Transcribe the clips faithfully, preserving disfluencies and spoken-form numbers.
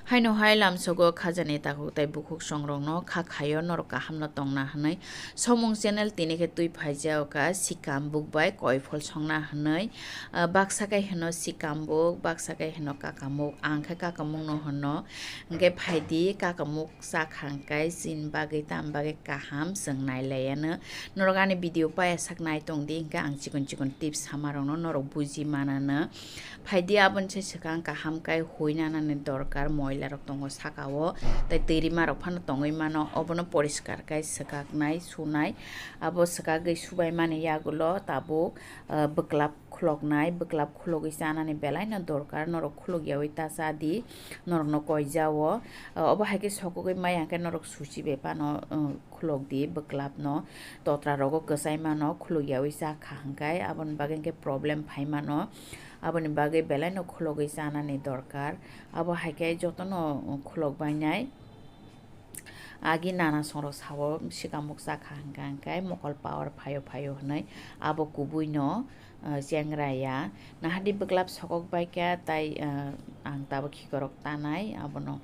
Haino hai lamsogo khajani takhuk tei bukhuk songrokno kha khaio norok kahamno tongna hwnwi. Somung channel tini khe twi phaijao ka sikam buk bai koiphol songna hwnwi. Ah, baksa khe hwno sikam buk, baksa khe hwno kakamuk, ang khe kakamukno hwno. Hwnkhe phaidi kakamuk chakha hwnkhe chini bagwi tam bagwi kaham chwng nailaiano. Norok ani video paya sak nai tongdi hwnkhe ang chikon chikon tips samarokno norok buji manano. Phaidi aboni se swkang kaham khe hui nanani dorkar, moila rok tongo saka o, tei twi rima rok phano tongwi mano, obono poriskar khe swkaknai, sunai. Abo swkagwi subaimani yagulo tabuk, ah, bwklap khuloknai, bwklap khulogwi chanani belaino dorkar, norok khulok yaui ta cha di, norokno koi jao. Ah, obo hai khe sokogwi maya hwnkhe norok suchi bai phano, ah, khulok di bwklapno, totra rogo kwchai mano khulok yaui cha kha hwnkhe aboni bagwi hwnkhe problem phai mano. Aboni bagwi belaino khulogwi chanani dorkar. Abo hai khe jotono khulok bainai. Agi nana songrok sao sikamuk chakha hwnkha hwnkhe mokol power phaio phaio hwnwi abo kubuino, ah, chengra ya. Nahadi bwklap sokok bai kha tai, ah, ang tabuk khikorok tanai abono.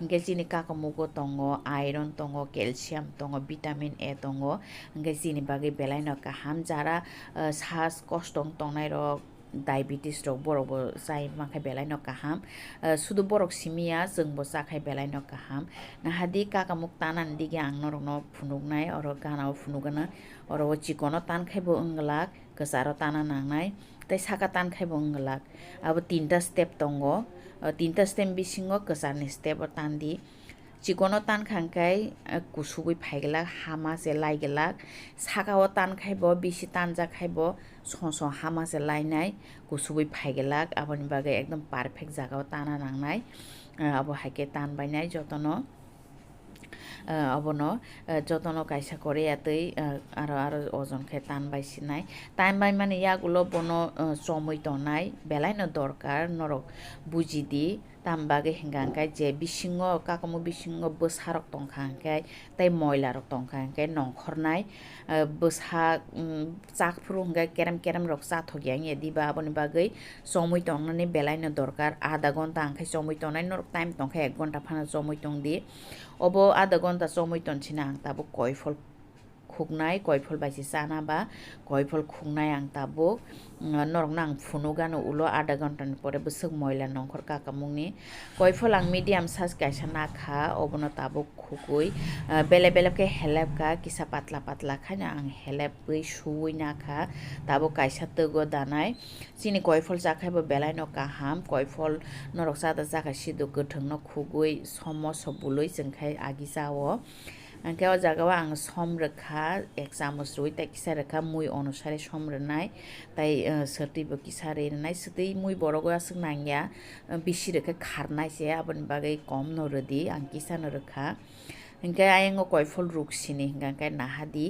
Hwnkhe chini kakamugo tongo, iron tongo, calcium tongo, vitamin A tongo. Hwnkhe chini bagwi belaino kaham jara, ah, sas kostong tongnai rok, diabetes rok borok bo chai mankhe belaino kaham. Ah, sudu borok simi ya, chwng bo chakhai belaino kaham. Nahadi kakamuk tanani dige ang norokno phunuknai, oro gana o phunukgana, oro o chikono tankhai bo wng glak, kwcharo tana nangnai, tei saka tankhai bo wng glak. Abo tinta step tongo, o tinta step bisingo kwcharni step o tandi. Chikono tankha hwnkhe, eh, kusubui phaiglak, hama se laiglak. Saka o tankhai bo, bisi tanjak hai bo, song song hama se lainai, kusubui phaiglak. Aboni bagwi ekdom perfect jaga o tana nangnai. Eh, abo hai khe tan bainai jotono. Eh, abono, eh, jotono kaisa kore ya twi, eh, aro, aro ojon khe tan bai sinai. Tan bai mani yagulo bono, eh, chomui tongnai, belaino dorkar, norok buji di. Tam bagwi hwnkha hwnkhe je bisingo, kakamuk bisingo bwsarok tongkha hwnkhe, tei moilarok tongkha hwnkhe nongkhornai, ah, bwsa, um, chakphuru hwnkhe kerem kerem rok chathok ya wngya diba, aboni bagwi chomui tongnani belaino dorkar, adha gonta hwnkhe chomui tongnai, norok time tongkha ek gonta phano chomui tongdi. Obo adha gonta chomui tonsina ang tabuk koiphol khuknai, koiphol bai se chana ba koiphol khuknai ang tabuk, mm, norokno ang phunukgano ulo adha ghonta ni pore bwswk moila nongkhor kakamukni. Koiphol ang medium size kaisa nakha, obono tabuk khukui, ah, belep belep khe helep kha, kisa patla patla khaino ang helepwi suui nakha, tabuk kaisa twgo danai. Chini koiphol chakhai bo belaino kaham, koiphol norok chada chakha sidu kwthwngno khugui somo so bului chwngkhai agi chao. Hwnkhe o jaga o ang som rwkha, ek chamoch rwi tei kisa rwkha, mui onusari som rwnai, tei, eh, swtwi bo kisa ri rwnai, swtwi mui borok o aswk nangya, eh, bisi rwkhe kharnai se, aboni bagwi kom no rwdi, ang kisa no rwkha. Hwnkhe ayang o koiphol ruk sini hwnkha hwnkhe nahadi.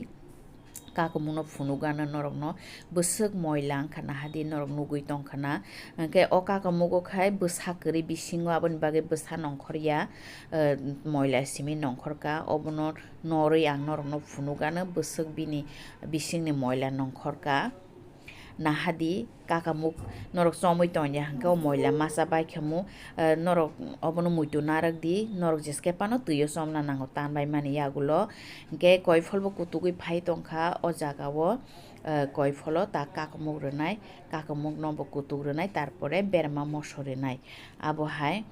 Kakamukno phunukgano norokno bwswk moila wngkha nahadi norok nugui tongkha na. Hwnkhe o kakamugo khai bwsa kwrwi bisingo aboni bagwi bwsa nongkhorya, eh, moila simi nongkhorka, obono norwi ang norokno phunukgano bwswk bini bisingni moila nongkhorka. Nahadi kakamuk norok chomui tongya hwnkhe o moila masa bai khamu, eh, norok obono muitu narwk di, norok jeske phano twio chomna nango tan bai mani yagulo. Hwnkhe koiphol bo kutugui phai tongkha o jaga o, eh, koipholo ta kakamuk rwnai, kakamuk no bo kutuk rwnai, tarpore berma moso rwnai. Abo hai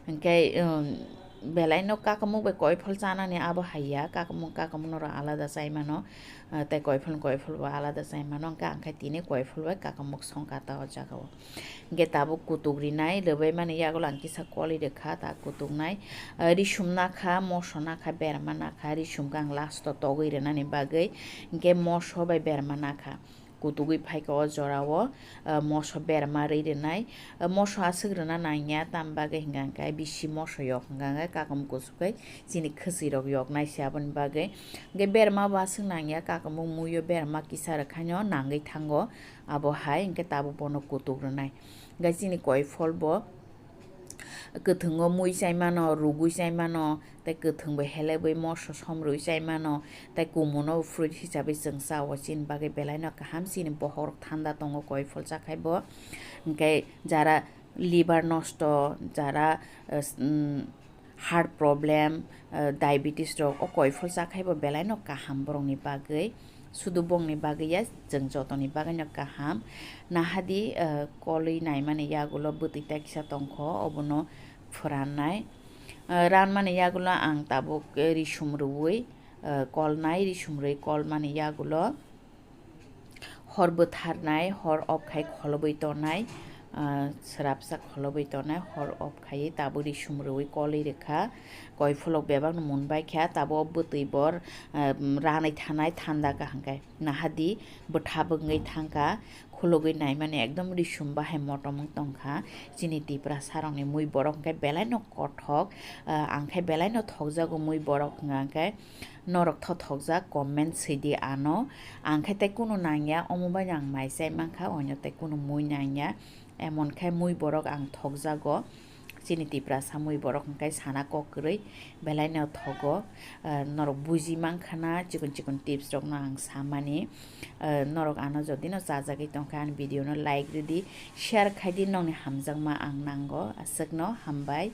hwnkhe, um, belaino kakamuk bai koiphol chanani abo hai ya, kakamuk kakamuk norok alada chai mano, ah, tei koiphol koiphol bo alada chai mano, hwnkhe ang khe tini koiphol bai kakamuk songkha ta o jaga o. Hwnkhe tabuk kutuk rinai, rwbai mani yagulo ang kisa koli rwkha, ta kutuknai, ah, risum nakha, moso nakha, berma nakha, risum khe ang last o togwi rwnani bagwi, hwnkhe moso bai berma nakha. Kutugwi phaikha o jorao, ah, moso berma rwi rwnai. Ah, moso aswk rwna nangya, tam bagwi hwnkha hwnkhe bisi moso yok hwnkha hwnkhe kakamuk kuchuk khai chini khwchwirok yoknai se aboni bagwi. Hwnkhe berma bo aswk nangya, kakamuk muio berma kisa rwkhaino nangwi thango. Abo hai hwnkhe tabuk bono kutuk rwnai. Hwnkhe chini koiphol bo kwthwngo mui chai mano, rugui chai mano, tei kwthwngbo helebwi moso somrwi chai mano, tei kumuno fruit hisabe chwng chao, chini bagwi belaino kaham, chini bokhorok thanda tongo koiphol chakhaibo. Hwnkhe jara liver nosto, jara, eh, s-, mm, heart problem, diabetes rok o koiphol chakhaibo belaino kaham borokni bagwi. Sudu bongni bagwi ya, chwng jotoni bagwino kaham. Nahadi kolwi naimani yagulo bwtwi ta kisa tongkho, obono phrannai. Ranmani yagulo ang tabuk risum rwui kolnai, risum rwui kolmani yagulo hor bwtharnai, hor off khai kholobwi tonai, swrapsa kholobwi tonai, hor off khaiwi tabuk risum rwui kolwi rwkha. Koiphulok bebakno munbaikha, tabuk bwtwi bor ranwi thanai thanda kaham khe. Nahadi bwtha bwngwi thangkha, khulugwi naimani ekdom risum bahai motom wng tongkha. Chini Tiprasarokni mui borok hwnkhe belaino kothok, ang khe belaino thokjago mui borok hwnkha khe. Norok thothokjak comment swidi ano. Ang khe tei kunu nangya, omo baino ang mai chai mankha, oino tei kunu mui nangya. Emon khe mui borok ang thokjago. Chini Tiprasa mui borok hwnkhe sana kok kwrwi belaino thogo. Norok buji mankhana chikon chikon tips rokno ang samani. Norok ano jodino chajagwi tongkha ani video no like rwdi, share khaidi, nokni hamjakma ang nango. Aswkno hambai.